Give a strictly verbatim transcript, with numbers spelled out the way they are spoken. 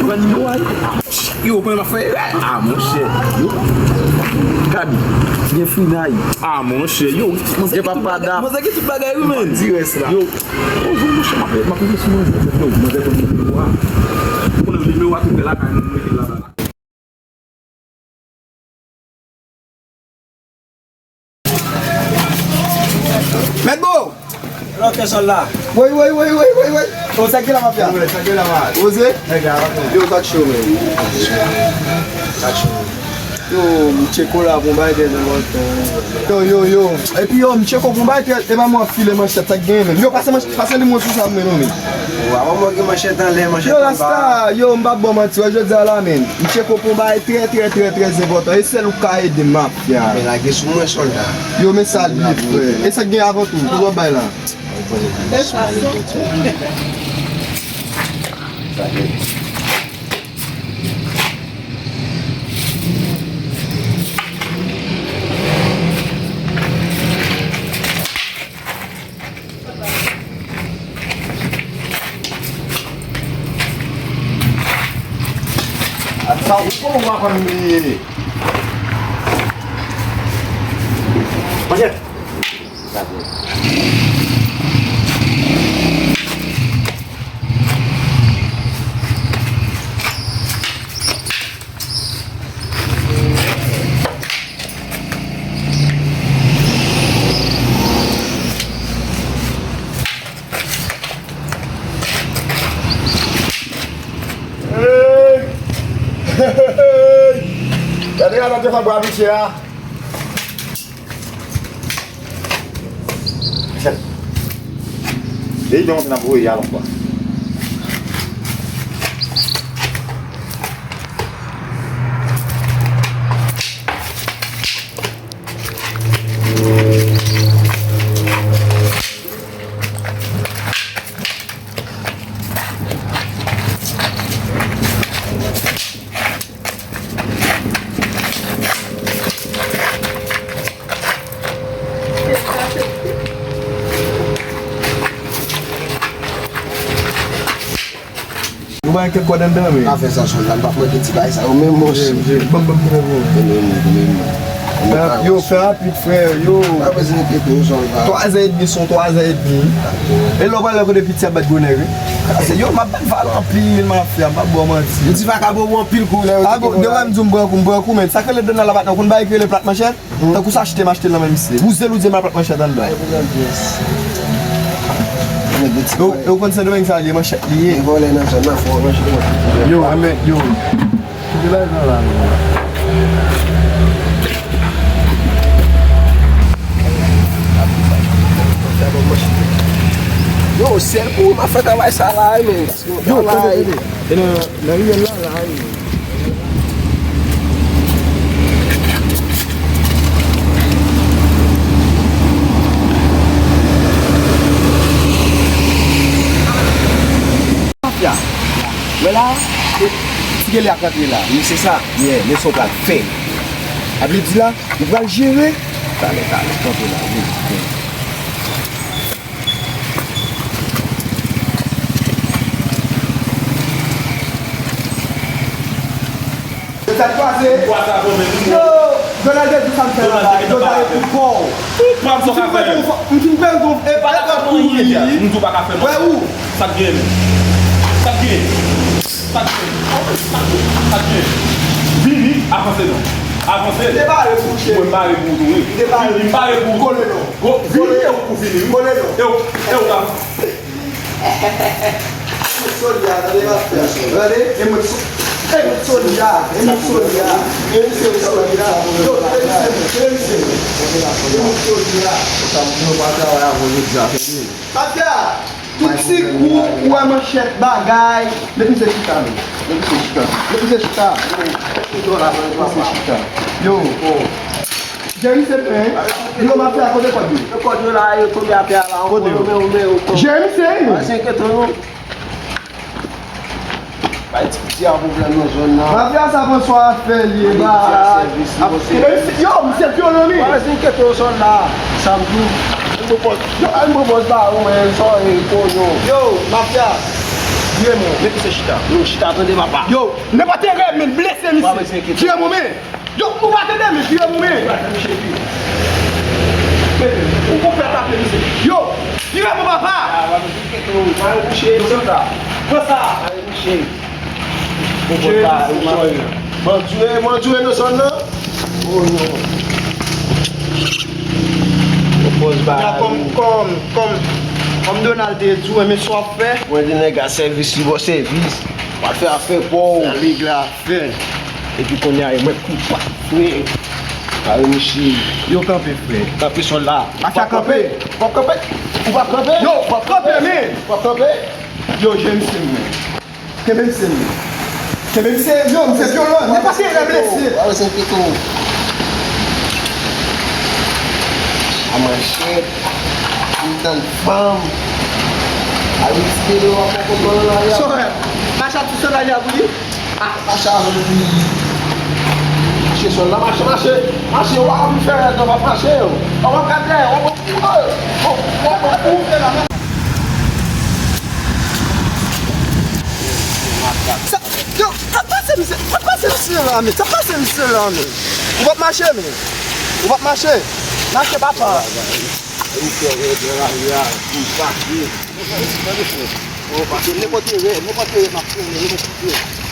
Pran nimewo a. Yo, pran m ap fè. Ah, monchè. Yo. Gaby, gen finay. Ah, monchè. Yo, gen papada. Mwen sa ki tout bagay, wi, men. Di rès la. Yo. Bonjou, monchè, m ap, m ap rive sou mwen. Yo, mwen te konn nimewo a. Ou konnen nimewo a tou prè lakay nou, nou mete l laba la. Mèt Bo! Lò fè sòl la. Woy, woy, woy, woy, woy, woy. O, sa ki la, mafya? Sa ki la, ma? Oze? Nèg la, yo, sa k cho, men. Sa k cho. Yo, m tcheko la pou bay tèt nan mòto. Yo, yo, yo. Epi yo, m tcheko pou bay tèt, e pa mwen ap file manchèt, sa k genyen menm. Yo, pase manch-, pase li mwen sou sa mwen non, men. Wa, mwen gen manchèt anlè, manchèt anba. Yo, Rasta, yo, m p ap ba w manti, wè, jodi a la, men. M tcheko pou bay trè, trè, trè, trè enpòtan. E sèl ou k ka ede m, mafya. Men lage sou mwen, sòlda. Yo, men sa l ye, frè. E sa k gen avan tou, kote w ap bay la? Sa ou pa konn li ye. Manchèt. Hey! Hey! Gade la nan devan bwa misye a. Depi yon moun ap voye al ankò. Ou bay kèk kòd anndan, men. Pa fè sa, sòlda, m p ap manke ti bagay sa yo menm, monchè. Ban m, ban m, ban m. Yo, fè rapid, frè, yo. Pa bezwen repete, yo, sòlda. Twa zè edmi, se yon twa zè edmi. E lè w prale kote piti ap bat gwo nèg, wi. Yo, m ap bat valè anpil, mafya, m p ap ba w manti. Yo di vakabon ou anpil kou lè yo. Ah bon, demen m di w m pran kou, m pran kou, men sa k rele Donald la pa t nan konn bagay ki rele plat manchèt? Tankou sa achte m achte l nan men misye. Bouzen l ou di m al plat manchèt anndan. Yo, yo konn Sendomeng sa li ye, manchèt li ye. Gen vòlè nan zòn nan, fò manchèt yo. Yo, men, yo. Kite bagay sa la, men. Yo, sèl pou ou m ap fè travay sa la, men. Yo, tande, tande. E nan, nan riyèl la, la, wi. Mafya. Wè la, e, ti gele ap rantre la. Wi, se sa. Yeah, men sa w pral fè. A vle di la, ou pral jere. Talè, talè, kanpe la, wi. Yo tèt kwaze. Yo, Donald te di sa m fè la, Donald te pou kò w. M fin pèdi yon, m fin pèdi yon, e pa la ka pou wi. M di w pa ka fè mwen. Wè ou. Sa k gen menm? Sa k gen? Sa k gen? Sa k gen? Vini, avanse non. Avanse. Depare pou cheri. Mwen pare pou ou tou, wi. Depare. Vini, m pare pou ou. Kole non. Go, vini, e ou pou vini, wi. Kole non. E ou, e ou ka. Mwen solda, tande m ap fè. Tande, e mwen so-, e mwen solda, e mwen solda. E mwen solda. Yo, e mwen solda, e mwen solda. E mwen solda. Sa m di yo pa travay avè w jodi a, tande. Mafya, tout ti kou ou wè manchèt bagay, met misye chita, men. Met misye chita. Met misye chita. Met misye chita. Yo. Jerry se pen. Yo, mafya, kote kòd yo? Kòd yo la, yo tonbe atè a la. Kote yo? Jerry se. Pa enkyete w non. Bay ti piti a pwoblèm nan zòn nan. Mafya sa pran swa afè li ye, ba. Yo, misye vyolon li. Pa enkyete w sòlda. Sa m di w. M pwopòz, yo, m pwopòz ba ou, men, sòri, konyo. Yo, mafya. Vire men, men misye chita. Yo, chita, tande papa. Yo, nenpòt erè, men blese misye. Vire men, men. Yo, ou pa tande, men vire men, men. Ou pou fè tape misye. Yo, vire men, papa. Pran sa. Bandi, bandi nan zòn nan. Oh non. Kòm, kòm, kòm, kòm Donald te di w, men sa w ap fè. Mwen di nèg a sèvis li ba w sèvis. W ap fè afè pa w. Sa nèg la fè. Epi kounye a, e mwen k ap fè. Kare miche. Yo kanpe, frè. Kanpe sòl la. Mache a kanpe. W ap kanpe. Ou p ap kanpe. Yo, w ap kanpe, men. W ap kanpe. Yo, jèn se mwen. Kenbe misye, men. Kenbe misye, yo, misye vyolan. Nenpòt erè blese. Wè, se pito. A manchèt, m tann fanm. A yon ti pede w ap pran kontwòl nan lari a. Sòrè, mache ap sou sandalye a pou li. Ah, mache avè l pou li. Mache sòl la, mache, mache. Mache, w ap vin fè rèd nan, w ap mache, yo. W ap gade, w ap Sa, yo, sa pase misye, sa pase misye la, men, sa pase misye la, men. Ou p ap mache, men. Ou p ap mache. Mache, papa. Ou fè rèd nan lari a, ou pase. Ou pase, nenpòt erè, nenpòt erè, m ap fè, nenpòt erè.